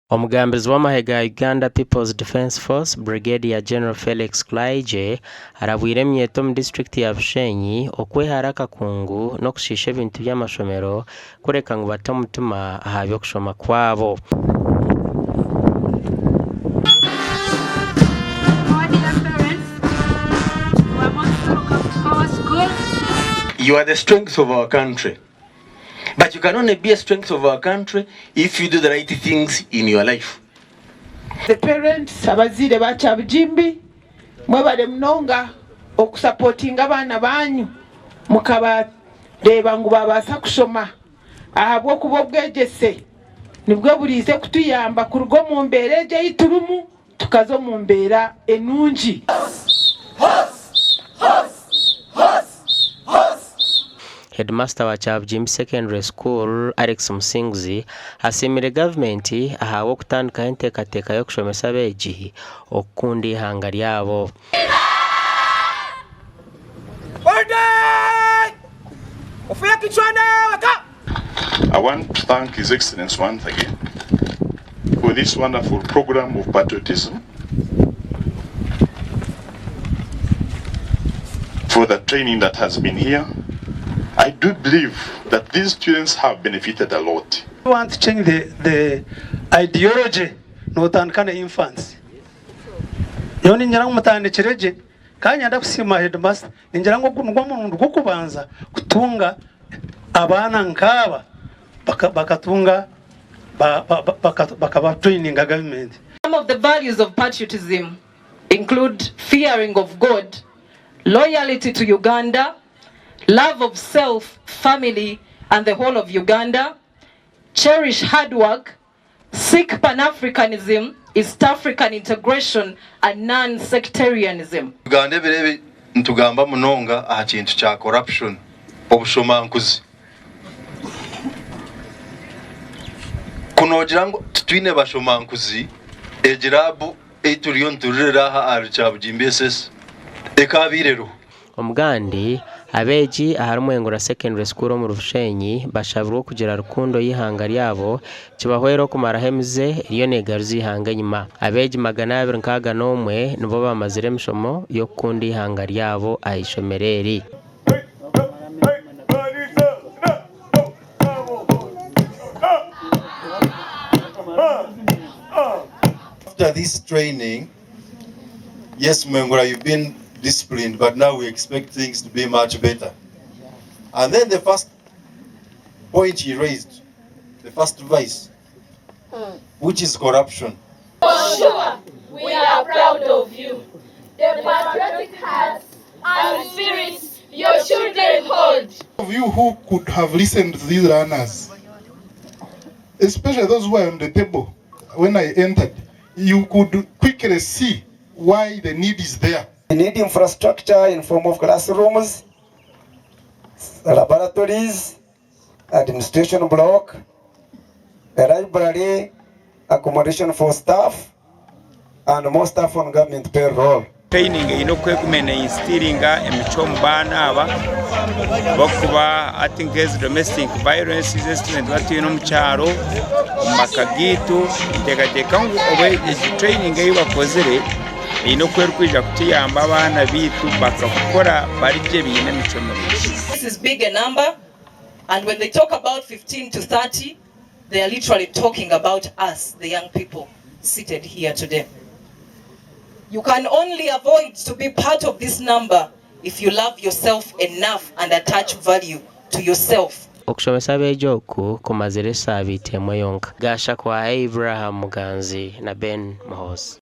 Omugambirizi w'amahe ga Uganda People's Defence Force, Brigadier General Felix Kulayigye arabwire eminyeeto omu disiturikiti ya Bushenyi okwehara akakungu n'okushiisha ebintu by'amashomero kureka ngu bate omutima aha by'okushoma kwabo. You are the strength of our country. But you can only be a strength of our country if you do the right things in your life. The parents, abazaire ba Kyabugimbi mwebare munonga okusapotinga abaana banyu mukabareeba ngu babaasa kushoma ahabw'okuba obwegyese nibwo buriize kutuyamba kuruga omu mbeera egi ei turimu tukaza omu mbeera enungi. Headmaster wa Kyabugimbi Secondary School, Alex Musinguzi asiimire gavumenti ahabw'okutandikaho enteekateeka y'okushomesa abeegi okukunda eihanga ryabo. I want to thank His Excellency once again for this wonderful program of patriotism, for the training that has been here. I do believe that these students have benefited a lot. We want to change the ideology notandika na infancy. Nyowe ningira ngu mutandikire gye kandi nyenda kusiima headmaster ningira ngu ogu nigwo murundi gw'okubanza kutunga abaana nkaaba bakatunga bakaba joininga government. Some of the values of patriotism include fearing of God, loyalty to Uganda, love of self, family and the whole of Uganda, cherish hard work, seek Pan-Africanism, East African integration and non-sectarianism. Uganda ebiro ebi nitugamba munonga aha kintu kya corruption, obushomankuzi. Ku noogira ngu titwine bashomankuzi, egi laabu ei turiyo nituririra aha ahari Kyabugimbi SS ekaabaire eriho. Omugandi, abeegi ahari Mwengura Secondary School omuri Bushenyi bashabirwe okugira rukundo y'eihanga ryabo kibahwere okumaraho emize eriyo negaruza eihanga enyima. Abeegi 261 nibo bamazire emishomo y'okukunda eihanga ryabo aha ishomero eri. After this training, yes Mwengura you've been disciplined but now we expect things to be much better. And then the first point he raised, the first vice, which is corruption. For sure, we are proud of you. The patriotic hearts and spirits your children hold. Of you who could have listened to these learners, especially those who were on the table when I entered, you could quickly see why the need is there. We need infrastructure in form of classrooms, laboratories, administration block, a library, accommodation for staff, and more staff on government payroll. Training eine oku erikuguma neinstiringa emicwe omu baana aba ahabw'okuba hati nk'ezi domestic violence ezi turikuba twine omu kyaro omu maka gaitu ninteekateeka ngu egi training ei bakozire eine oku erikwija kutuyamba abaana baitu bakakura bari gye baine emicwe mirungi. This is big a number and when they talk about 15 to 30 they are literally talking about us the young people seated here today. You can only avoid to be part of this number if you love yourself enough and attach value to yourself. Okushomesa abeegi oku kumazire esaabiiti emwe yonka. Gashakwa Abraham Muganzi na Ben Muhoozi.